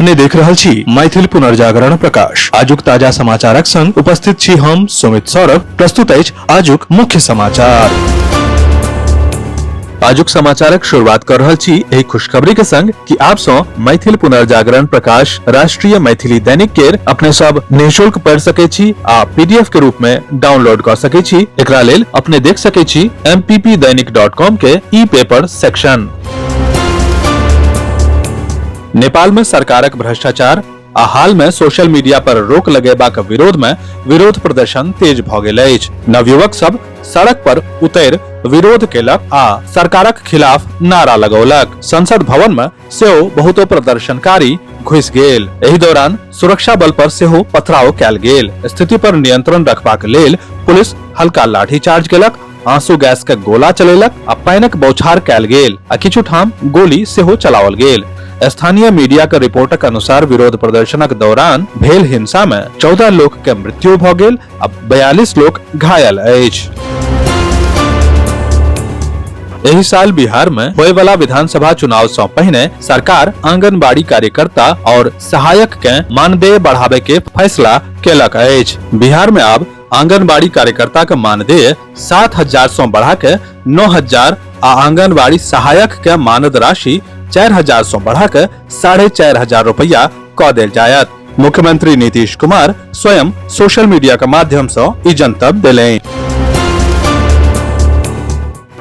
अपने देख रहल छी मैथिल पुनर्जागरण प्रकाश। आजुक ताजा समाचारक संग उपस्थित छी हम सुमित सौरभ। प्रस्तुत अछि आजुक मुख्य समाचार। आजुक समाचारक शुरुआत कर रहल छी एहि खुशखबरी के संग कि आप सौ मैथिल पुनर्जागरण प्रकाश राष्ट्रीय मैथिली दैनिक केर अपने सब निःशुल्क पढ़ सके छी आ पीडीएफ के रूप में डाउनलोड कर सके छी। एकरा लेल अपने देख सके छी mppdainik.com के ई पेपर सेक्शन। नेपाल में सरकारक भ्रष्टाचार आ हाल में सोशल मीडिया पर रोक लगेबाक विरोध में विरोध प्रदर्शन तेज भ गेल अछि। नवयुवक सब सड़क पर उतरि विरोध केलक आ सरकारक खिलाफ नारा लगौलक। संसद भवन में सेहो बहुतो प्रदर्शनकारी घुसि गेल। एहि दौरान सुरक्षा बल पर सेहो पथराव कयल गेल। स्थिति पर नियंत्रण रखबाक लेल पुलिस हल्का लाठी चार्ज केलक, आंसू गैस के गोला चलेलक आ पानिक बौछार कयल गेल आ किछु ठाम गोली सेहो चलाओल गेल। स्थानीय मीडिया के रिपोर्टक अनुसार विरोध प्रदर्शनक दौरान भेल हिंसा में 14 लोक के मृत्यु भ गेल आ 42 लोक घायल अछि। एहि साल बिहार में होए वाला विधानसभा चुनाव से पहिने सरकार आंगनबाड़ी कार्यकर्ता और सहायक के मानदेय बढ़ावे के फैसला केलक अछि। बिहार में आब आंगनबाड़ी कार्यकर्ता के मानदेय 7,000 से बढ़ा के 9,000 आ आंगनबाड़ी सहायक के मानद राशि 4,000 से बढ़ा के 4,500 रुपया क देल जायत। मुख्यमंत्री नीतीश कुमार स्वयं सोशल मीडिया के माध्यम से ई जनतब देलनि।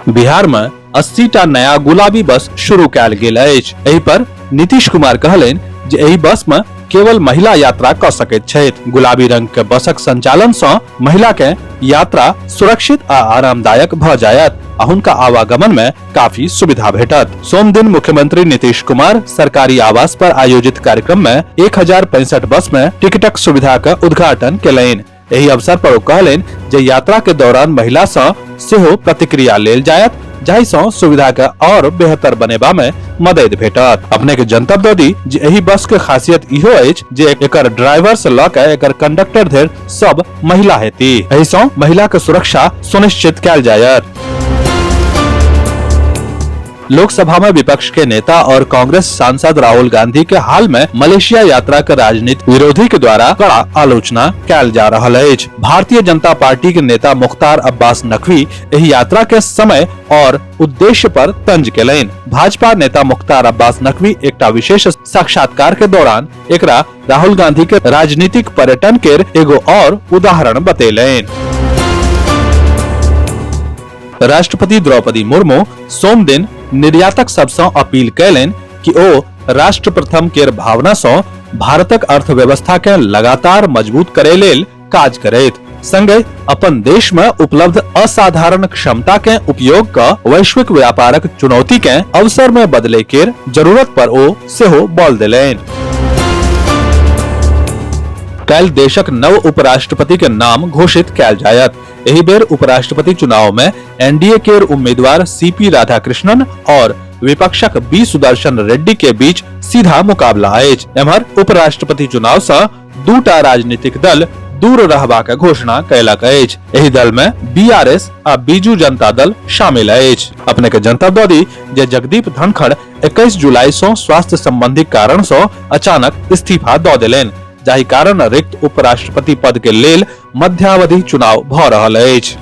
बिहार में 80 टा नया गुलाबी बस शुरू कयल गेल अछि। एहि पर नीतीश कुमार कहलनि जे एहि बस में केवल महिला यात्रा क सकैत छथि। गुलाबी रंग के बसक संचालन सँ महिला के यात्रा सुरक्षित आ आरामदायक भ जायत आ हुनका आवागमन में काफी सुविधा भेटत। सोम दिन मुख्यमंत्री नीतीश कुमार सरकारी आवास पर आयोजित कार्यक्रम में 1065 बस में टिकटक सुविधा के उद्घाटन केलनि। एहि अवसर पर ओ कहलनि जे यात्रा के दौरान महिला सँ सेहो प्रतिक्रिया लेल जायत, जाहि सँ सुविधा के और बेहतर बनेबा में मदद भेटत। अपने के जनतब दऽ दी जे एहि बस के खासियत इहो अछि जे एकर ड्राइवर से लऽ के एकर कंडक्टर धरि सब महिला हेती। एहि सँ महिला के सुरक्षा सुनिश्चित कयल जायत। लोकसभा में विपक्ष के नेता और कांग्रेस सांसद राहुल गांधी के हाल में मलेशिया यात्रा के राजनीतिक विरोधी के द्वारा कड़ा आलोचना कयल जा रहल अछि। भारतीय जनता पार्टी के नेता मुख्तार अब्बास नकवी एहि यात्रा के समय और उद्देश्य पर तंज केलनि। भाजपा नेता मुख्तार अब्बास नकवी एकटा विशेष साक्षात्कार के दौरान एकरा राहुल गांधी के राजनीतिक पर्यटन के एगो और उदाहरण बतेलनि। राष्ट्रपति द्रौपदी मुर्मू सोम दिन निर्यातक सब सँ अपील कयलनि कि ओ राष्ट्र प्रथम केर भावना सँ भारतक अर्थव्यवस्था के लगातार मजबूत करे लेल काज करैत, संगहि अपन देश में उपलब्ध असाधारण क्षमता के उपयोग क वैश्विक व्यापारक चुनौती के अवसर में बदले केर जरूरत पर ओ सेहो बल देलनि। काल्हि देशक नव उपराष्ट्रपति के नाम घोषित कयल जायत। एहि बेर उपराष्ट्रपति चुनाव में एनडीए केर उम्मीदवार सीपी राधाकृष्णन और विपक्षक बी सुदर्शन रेड्डी के बीच सीधा मुकाबला अछि। एम्हर उपराष्ट्रपति चुनाव सँ दूटा राजनीतिक दल दूर रहबाक घोषणा कयलक अछि। एहि दल में बीआरएस आ बीजू जनता दल शामिल अछि। अपने के जनतब दऽ दी जे जगदीप धनखड़ 21 जुलाई सँ स्वास्थ्य संबंधी कारण सँ अचानक इस्तीफा दऽ देलनि, जाहि कारण रिक्त उपराष्ट्रपति पद के लेल मध्यावधि चुनाव भ रहल अछि।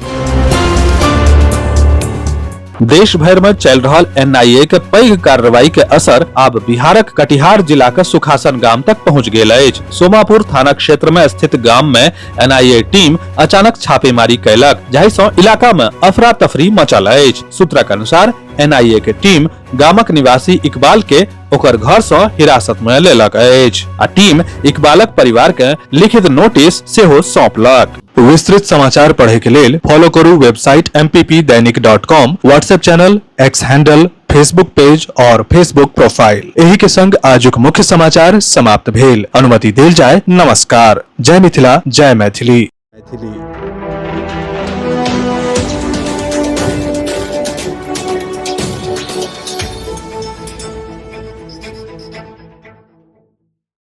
देश भरि में चलि रहल एनआईए के पैघ कार्रवाई के असर आब बिहारक कटिहार जिला के सुखासन गाम तक पहुंच गेल अछि। सोमापुर थाना क्षेत्र में स्थित गाम में एनआईए टीम अचानक छापेमारी कयलक, जाहि सं इलाका में अफरा तफरी मचल अछि। सूत्रक अनुसार एनआईए के टीम गामक निवासी इकबाल के ओकर घर सँ हिरासत में लेलक अछि आ टीम इकबालक परिवार के लिखित नोटिस सेहो सौंपलक। विस्तृत समाचार पढ़े के लेल फॉलो करू website mppdainik.com, WhatsApp channel, X handle, Facebook page और फेसबुक प्रोफाइल। एही के संग आजुक मुख्य समाचार समाप्त भेल। अनुमति देल जाय। नमस्कार। जय मिथिला, जय मैथिली। मैथिली।